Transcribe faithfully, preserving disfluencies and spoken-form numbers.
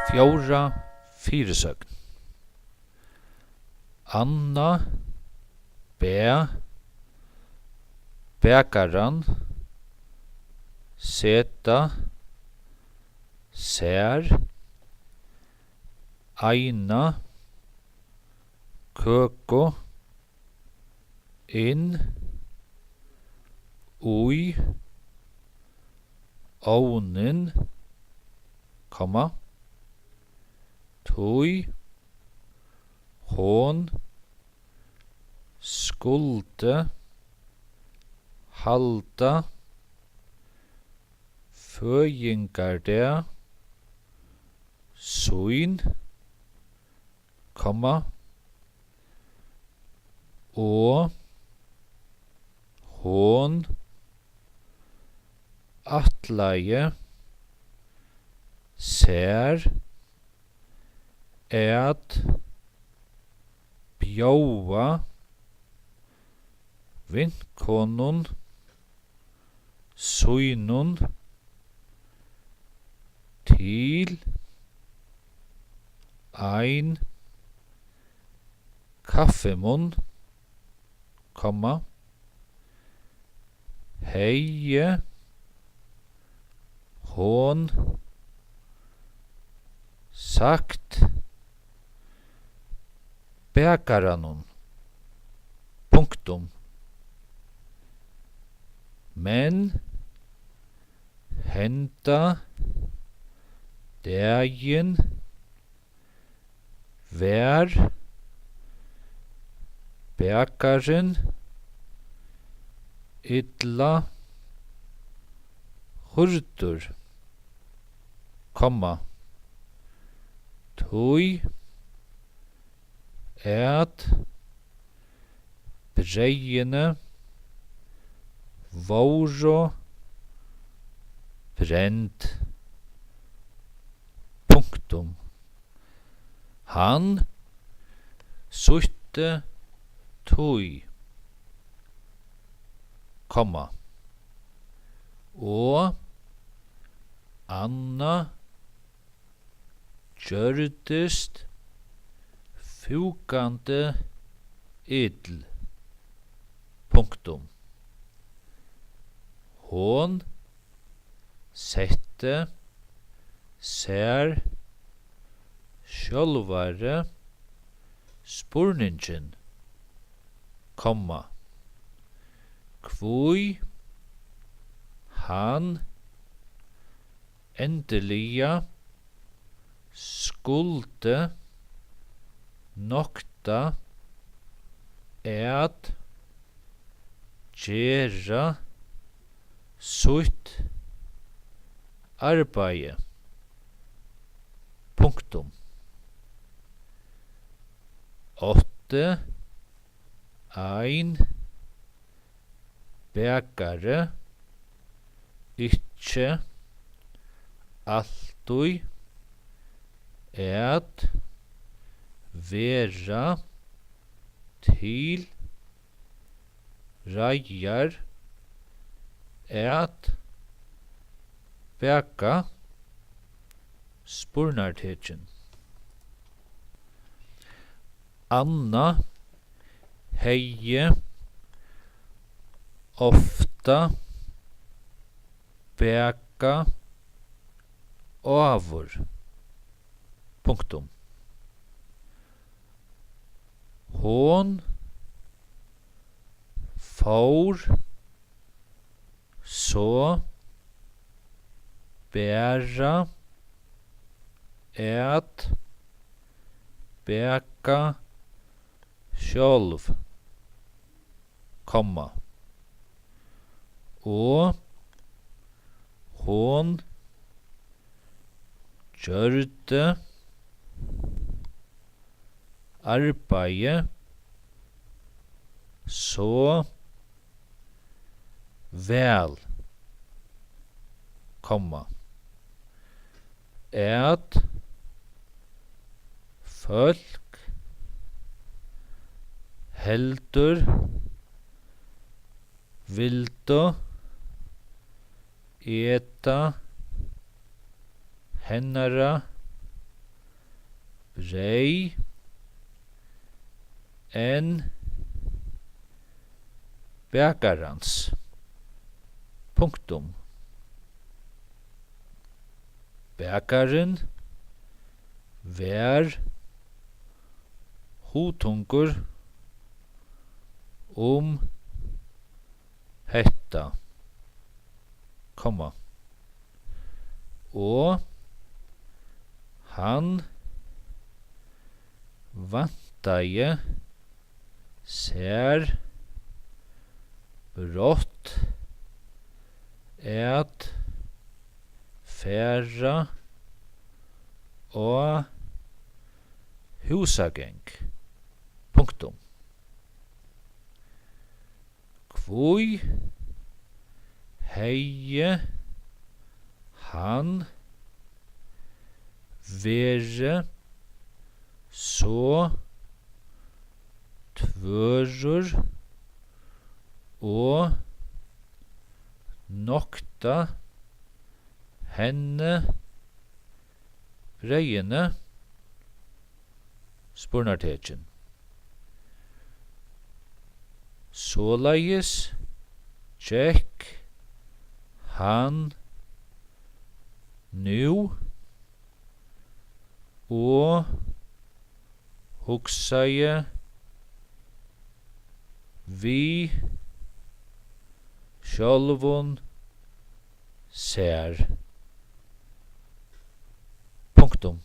Fjórða fyrisøgn. Anna bað bakaran seta sær eina køku inn í ovnin, komma, tí hon skuldi halda føðingardag sín, komma, og hon ætlaði sær at bjóða vinkonum sínum til ein kaffimunn, komma, hevði hon sagt bakaranum. Punktum. Men henda dagin var bakarin illa hýrdur, komma, tí at breyðini vóru brend. Punktum. Hann sýtti tí, komma, og Anna gjørdist fúkandi ill. Punktum. Hon setti sær sjálvari spurningin, komma, hví hann endiliga skuldi nokta at gera sítt arbeiði. Punktum. Átti ein bakari ikki altíð at vera til reiðar at baka? Spurnartekin. Anna hevði ofta bakað áður. Punktum. Hon fór so bara at baka sjálv, komma, og hon gjørdi arbeiðið so væl, komma, at fólk heldur vildu eta hennara reyð enn bakarans. Punktum. Bakarin var hugtungur um hetta, komma, og hann væntaði sær brátt at fara á húsagang. Punktum. Hví hevði hann verið so tvørur og noktað henni breyðini? Spurnartekin. Soleiðis gekk hann nú og hugsaði við sjálvum sær. Punktum.